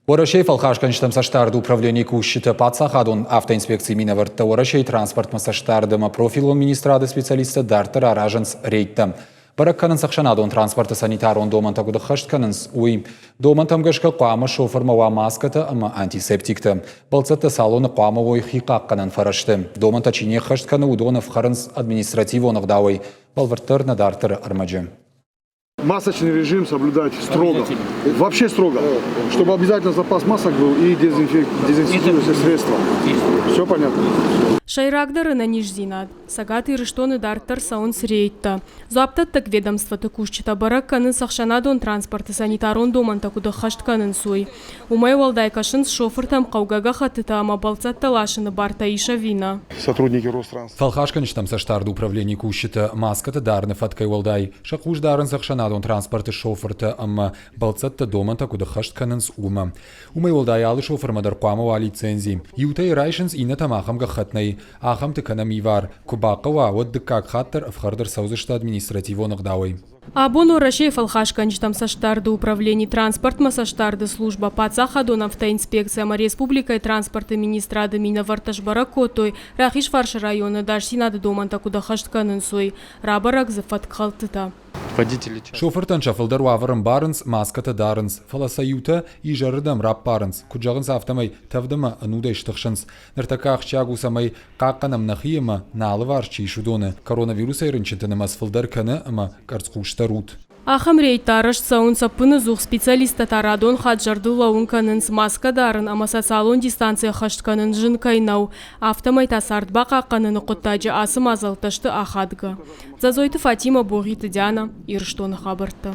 Уӕрӕсейы фӕлхасгӕнджытӕм цӕстдарды управленийы кусджытӕ, паддзахадон автоинспекцийы минӕвӕрттӕ, Уӕрӕсейы транспортмӕ цӕстдарды ӕмӕ профилон министрады специалисттӕ дарддӕр аразынц рейдтӕ. Бӕрӕг кӕнынц ӕхсӕнадон транспорты санитарон домӕнтӕ куыд ӕххӕст кӕнынц, уый. Домӕнтӕм гӕсгӕ хъуамӕ шофырмӕ уа маскӕтӕ ӕмӕ антисептиктӕ. Бӕлццӕттӕ салоны хъуамӕ уой хи хъахъхъӕнӕн фӕрӕзты. Домӕнтӕ чи не ххӕст кӕны, уыдон ӕфхӕрынц административон ӕгъдауӕй. Бӕлвырддӕр нӕ дарддӕры ӕрмӕджы. Масочный режим соблюдать строго. Вообще строго. Чтобы обязательно запас масок был и дезинфицирующие средства. Все понятно? Сӕйрагдӕр ӕнӕниздзинад. Цӕгат Ирыстоны дарддӕр цӕуынц рейдтӕ. Дзуапдӕттӕг ведомствоты кусджытӕ бӕрӕг кӕнынц ӕхсӕнадон транспорты санитарон домӕнтӕ куыд ӕххӕст кӕнынц, уый. Уымӕй уӕлдай кӕсынц шофыртӕм хъӕугӕ гӕххӕттытӕ ӕмӕ бӕлццӕттӕ ласыны бартӕ ис ӕви нӕ. Сотрудники Ространс. Фӕлхасгӕнджытӕм цӕстдарды управленийы кусджытӕ маскӕтӕ дарыны фӕткӕй уӕлдай сӕ хъус дарынц ӕхсӕнадон транспорты шофыртӕ ӕмӕ бӕлццӕттӕ домӕнтӕ куыд ӕххӕст кӕнынц, уымӕ. Уымӕй уӕлдай алы шофырмӕ дӕр хъуамӕ уа лицензи. Иутӕ йӕ райсынц, иннӕтӕм ахӕм гӕххӕтт нӕй. Ахӕмты кӕнӕм ивар. Куы бахъӕуа, уӕд дыккаг хатт дӕр ӕфхӕрд ӕрцӕудзысты административон ӕгъдауӕй. Абон Уӕрӕсейы фӕлхасгӕнджытӕм цӕстдарды управлени, транспортмӕ цӕстдарды службӕ, паддзахадон автоинспекци ӕмӕ республикӕйы транспорты министрады минӕвӕрттӕ сбӕрӕг кодтой, Рахизфарсы районы ӕдасдзинады домӕнтӕ куыд ӕххӕст кӕнынц, уый. Рабӕрӕг дзы фӕткхӕлдтытӕ. Шофыртӕн сӕ фылдӕр уавӕр ӕмбарынц, маскӕтӕ дарынц, фӕлӕ сӕ иутӕ изӕрырдӕм раппарынц, куыд зӕгъынц, афтӕмӕй тӕвд ӕмӕ ӕнудӕй стыхсынц. Ныртӕккӕ ахсджиаг у, цӕмӕй хъахъхъӕнӕм нӕхи ӕмӕ нӕ алыварс чи ис, уыдоны. Коронавирусӕй рынчынты нымӕц фылдӕр кӕны ӕмӕ къӕрцхъусдӕр ут. Ахӕм рейдтӕ арӕзт цӕуынц ӕппыныдзух, специалисттӕ та радон хатт зӕрдыл лӕууын кӕнынц, маскӕ дарын ӕмӕ социалон дистанци ӕххӕст кӕнын зын кӕй нӕу, афтӕмӕй та цард бахъахъхъӕныны хъуыддаджы ацы мадзӕлттӕ сты ахадгӕ. Дзӕдзойты Фатимӕ, Богъиты Дианӕ, Ирыстоны хабӕрттӕ.